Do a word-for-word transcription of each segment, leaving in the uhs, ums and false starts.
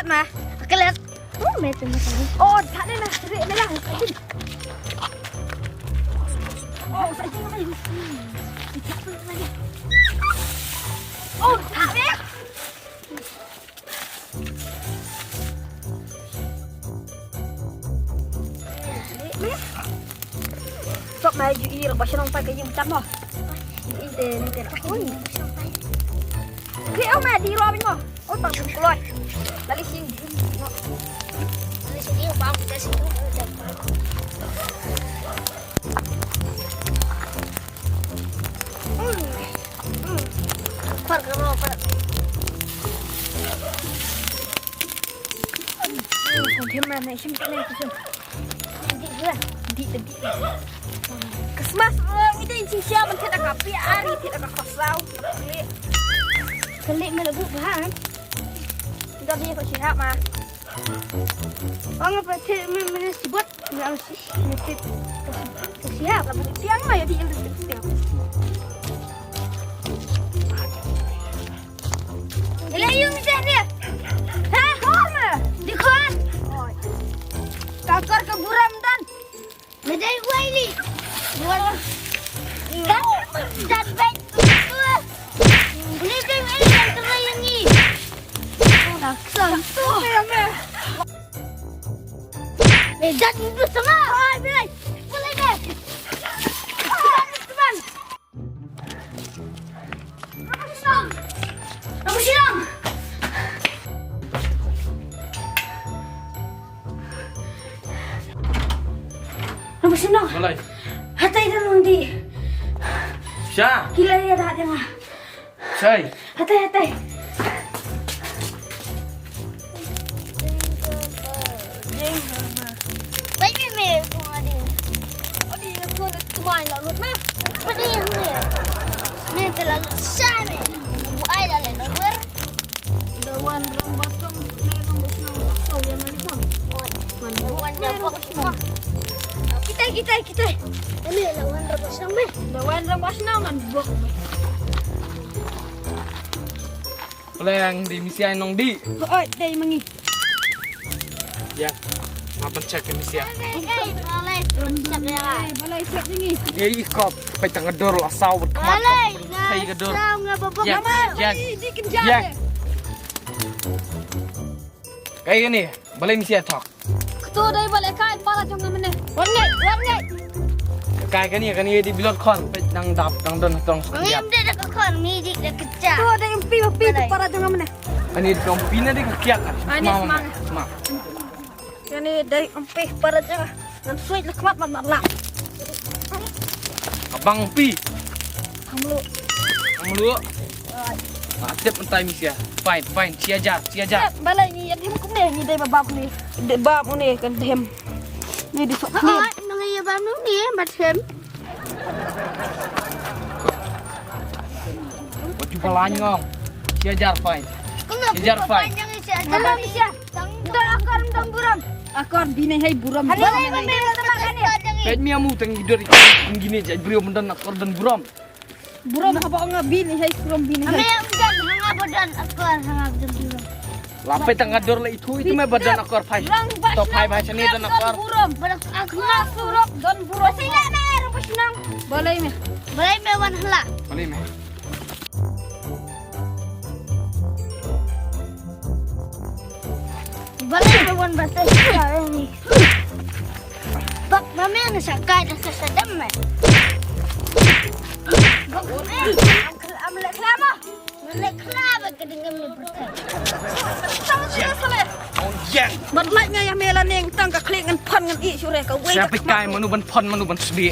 Ma, kelet. Oh, me tu me tu. Oh, tak ada lah. Cari me lah. Oh, tak ada lah. Oh, tak ada. Sok ma ju i ro ba shnong pa ka yim tam mo. I te ne te. Oi. Ke o ma di ro mo. O tang kloi. Lali sin. Lali sin i ba ka sin. Par ka ro par. Kong khem ma na shim ka ne ka shim. Di di di. Ka smas ro ngi dei shim shia ban theda ka pi ari theda ka khosau. Kali me lagu bahan. Nda bi ko shihab ma. Ong apa thik me me sibot. Siap lah, siap lah, ya di siap. Ele yung seh dia. Ha, hor me. Di khon. Takar ke buram dan. Medai wai li. Buat. Dan, dan baik. Beli ding ini dan terai yang ni. Taksan. Tuh, ya me. Eh, jat itu sama. Hai, bilai. Bilai deh. Jat itu, man. Aku silang. Aku silang. Aku silang. Malai. Hatai dah lundi. Sha. Kila ya dah dengar. Sai. Hatai, hatai. Bai me me ko adi. Adi ko tu mai la lut na. Adi me. Me te la lut sa me. Bu ai la le na wer. Da wan rong batong, me rong batong. Kau yang mana kau? Wan. Wan da bok. Kita, kita, kita. Ini la wan rong batong me. Da wan rong batong man bok. Pleng di misiai nong di. Oi, dei mangi. Ya. Ma pynchek ke misiai. Balai, balai, check ya. Balai, check ni. Ye i kop, peit tang ka dur la saw bad khmat. Balai, thei ka dur. Saw nga babok. Ya, ya. Di kenja. Ya. Kai kani, balai misiai thok. Kto dei balai kai para jong nga mene. Wan ngai, wan ngai. Kai kani, kani di bilot khon, peit nang dap, nang don tong. Ngi mde da ka khon, ngi dik da kecha. Kto dei empi, empi para jong nga mene. Ani dei ka empi na dei ka kiat. Ani ma, ma. Ani dei empi para jong nga. Ngan suit le khmat mat mat la. Abang empi. Kamlu. Kamlu. Ba tip entai misia. Fine, fine. Siajar, siajar. Balai ni ya dim kumne ni dei babak ni. Dei bab ni kan dim. Ni di sok ni. Ai, nang ya bab ni ba dim. Baju balai ngong. Siajar fine. Siajar fine. Balai misia. Don akor don burom. Akor bini hai burom. Balai misia. Peit mi amu tang idor ikini jai brio mendan akor don burom. Burom haba nga bini hai burom bini hai. Ame udan hanga badan akor hanga badan burom. Lapai tang ador la itu itu me badan akor phai. To phai phai sini don akor. Burom. Badan akor surok don burom. Sila me rong pasnang. Balai me. Balai me wan hla. Balai me. Balai me wan batas ya ni. Bak mame na sakai da ka sadam me. Bak mame am le klama. Le klama ka dingam ni berkai. Tang sila sele. Oh yang. Bat lai nga ya mela neng tang ka kling ngan pan ngan i sure ka wei. Siapa kai manu ban pan manu ban sedi.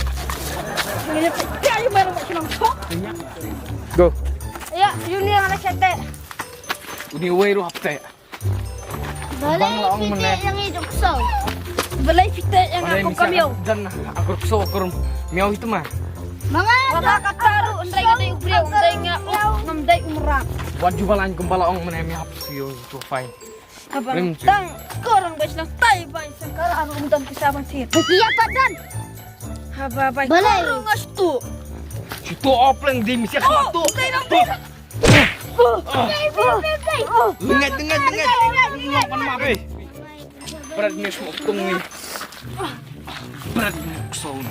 Kai mela mak senang kok. Go. Ya, yuni yang ala kete. Uni wei ru hapte. Bang la ong mene. Yang i jok so. Balai pite yang aku kamiau. Dan aku so aku miau itu mah. Manga. Wala kata ru ndai ngadai ubriau ndai nga ngam dai umra. Wan juga lan kembala ong mene miau sio to fine. Abang tang korang bai senang tai bai sengkar aru umdan kisah ban sir. Iya padan. Haba bai. Balai. Korang ngas tu. Situ opleng di misi tu. Ndai nang. Lengat, lengat, lengat. Pan ma be. Bret ni smoke pung ni. Bret ni song.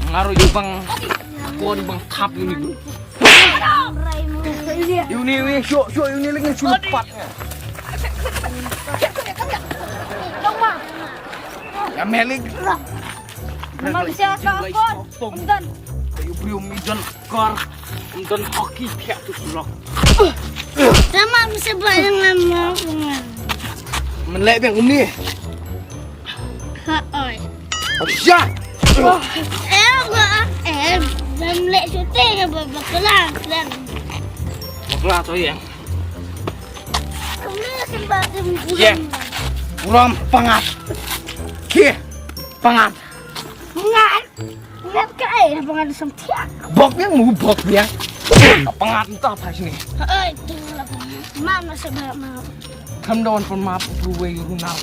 Nga ruh ïa bang. Ko bang thap ni. Ïa ni, ïa ni, shuh, shuh, ïa ni lagi shuh lepas. Ya melik. Nama bisa ka kon? Undan. Yu bri um ijan kar. Undan hoki pia tu sulok. Nama bisa bayang nama. Men lek biang kum ni. Ha oi. Asyik. Eh, gua eh dan lek syuting apa bakalan dan. Bakla tu ya. Kami sembah. Ya. Buram pangat. Ki. Pangat. Pangat. Pangat ka ai pangat sam tiak. Bok yang mu bok yang. Pangat entah apa sini. Ai tu lah. Mama sebab mau. Kam dawan pun map tu wei runal.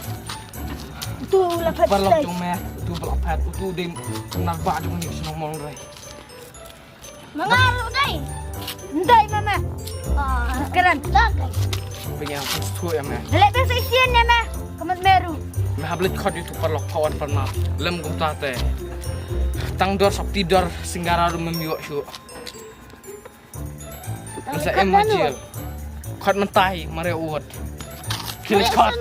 Tu la phat. Parlok jong me, tu parlok phat, tu dim nar ba jong ni shnong mong rai. Mangaru dai. Ndai mama. Ah, keren. Lagai. Bini yang tu ya me. Lek ben sai sien ya me. Kamat meru. Me hablet khot itu parlok kawan parlok. Lem gum tate. Tang dor sap ti dor singgara rum mem yo shu. Sa em ma jil. Khot mentai mare uot. Kilo khot.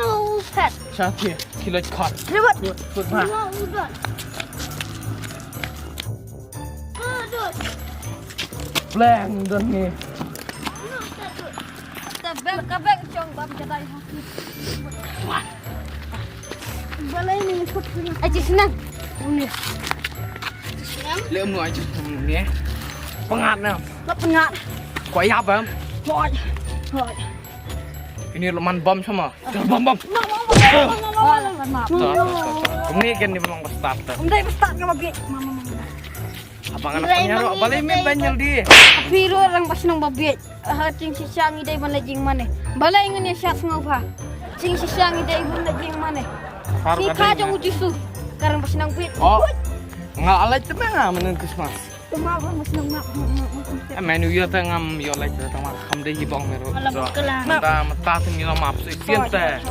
Sa ti kilo khot. Reward. Khot ma. Blang don ni. Tabek kabek chong bam jadai. Balai ni kut ni. Aji senang. Ni. Aji senang. Le mu aji senang ni. Pengat na. Lah pengat. Kau ya bam. Hoi. Hoi. Ini leman bam sama. Dah bam bam. Mak mak mak mak mak mak mak. Dah, dah, dah, dah. Ini kan dia belum start dah. Ndai start ngam bit. Mama mama. Abang anak pengaruh balai me banyal di. Tapi ru orang pas nang babit. Ha, ching shisha ngi dei ban la jingmane. Balei ngin ïa shat sngewbha. Ching shisha ngi dei ban la jingmane. Ki kha jong u Jisu. Karang ba shnong bit. Oh. Nga alai te ma nga menen Christmas. Te ma ba shnong ma. Menu ïa te ngam ïa alai te ma kham dei hi bong meru. Mata mata te ngi la map sui sien te.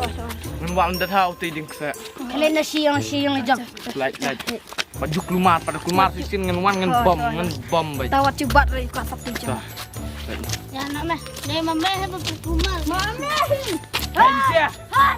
Ngan wan da thau te ding kse. Kle na shi yang shi yang jam. Lai lai. Ba juk lumar, pada kulmar shisien ngan wan ngan bom, ngan bom bai. Tawa cubat rai ka sap ti jam. Ya nak meh. Dei mame he ba kulmar. Mame. Hai sia. Hai.